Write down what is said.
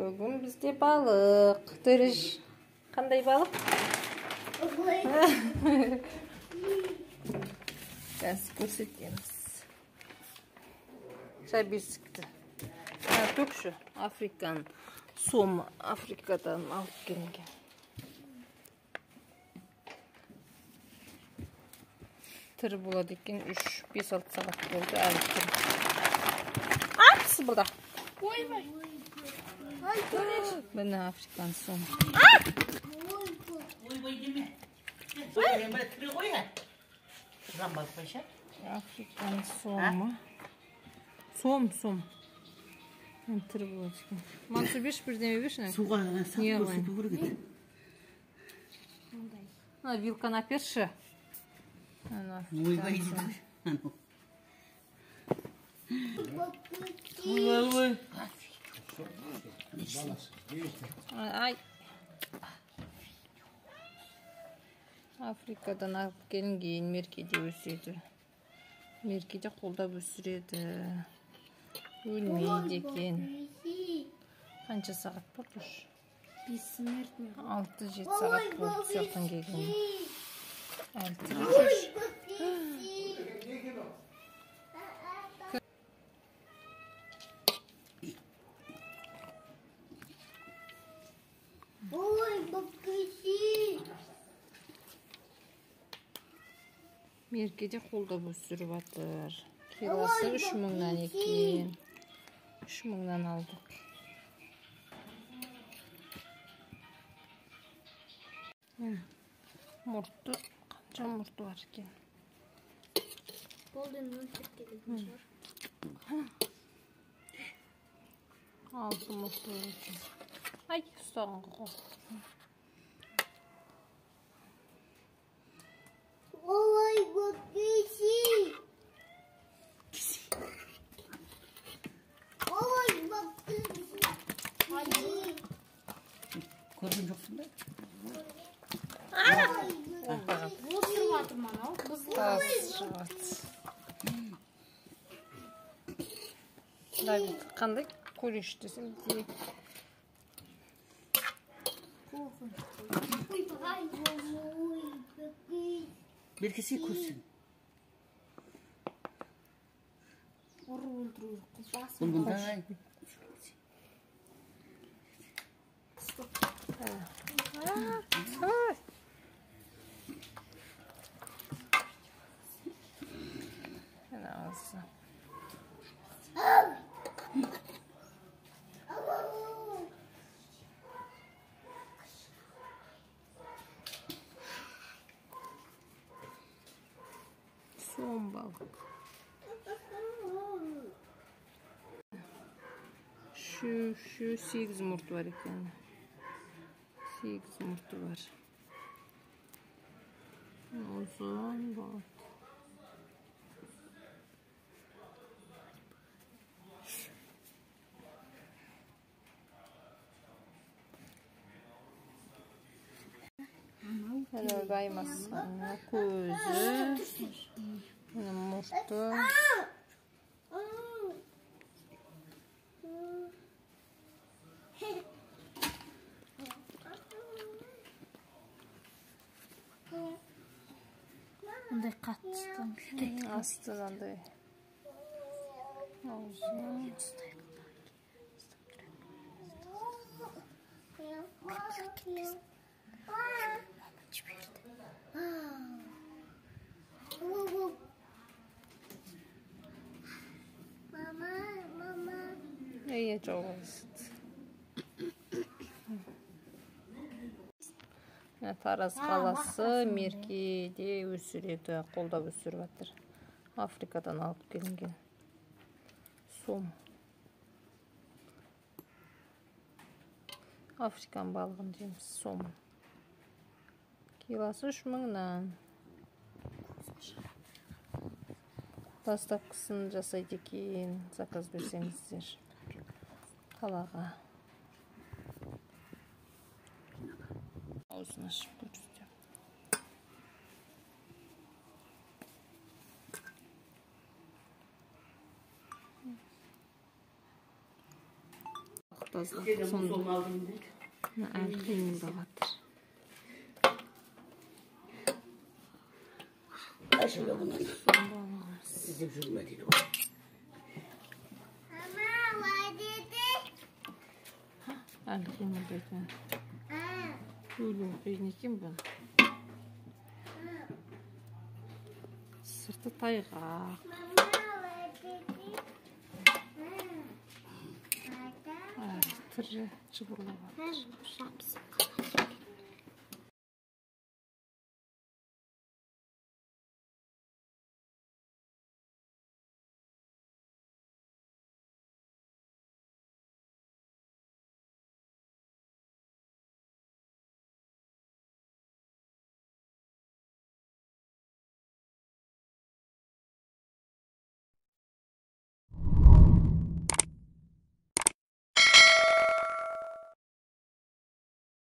Бүгін бізде балық. Төреш, қандай балық? Қазір көрсетеміз. Шай бесікті. Төкші, Африкан сомы, Африкадан алып келінген. Тірі болады екен, 3-5-6 сағат болды, әлі тірі. Сыбылда. Ойбай. Міне Африкан сомы. Ойбай деме. Ойбай тірі ғой. Жылан балық қойша. Африкан сомы. Сом, сом. Тірі болады екен. Мансұр, берші, бірдеме берші. Суға сап көрсету керек еді. Мына вилканы әперші. Ойбай дейді. Ой, ой. Ай. Африкадан алып келінген, Меркеде өседі. Меркеде қолдап өсіреді. Өлмейді екен. Қанша сағат болды? 6-7 сағат болды соқтан келген. Әлі тірі жүр. Меркеде қолдап өсіріп жатыр. Килосы 3000-нан екен. 3000-нан алдық. Мұрты, қанша мұрты бар екен? Болды, өлтіріп кететін шығар. 6 мұрты бар екен. Ай, ұстаған қол. Ой, бөкесі. Ой, бөкесі. Көрген жоқсың ба? Өсіріп жатыр мынау. Тас шығады. Давид, қандай көреш десем де. Беркесе көрсін. Ұры өлтіру керек. Бұл бұндай. Сом балық. Şu 8 мұрты бар екен. 8 мұрты бар. Ұзын болады. Міне баймасының көзі. Міне мұрты. Мындай қатты. Асты мындай. Аузы. Иә, жоғалысты. Тараз қаласы Меркеде өсіреді, қолдап өсіріп жатыр. Африкадан алып келінген сом. Африкан балығын дейміз, сом. Килосы 3000-нан. Доставкасын жасайды екен, заказ берсеңіздер қалаға. Аузын ашып көрсетемін. тазаладық. Сонда әлі қимылдап жатыр. Іздеп жүрме дейді ғой. Әлі қимылдайды. Өлу қиын екен бұны. Сырты тайғақ. Әлі тірі жыбырлап жатыр.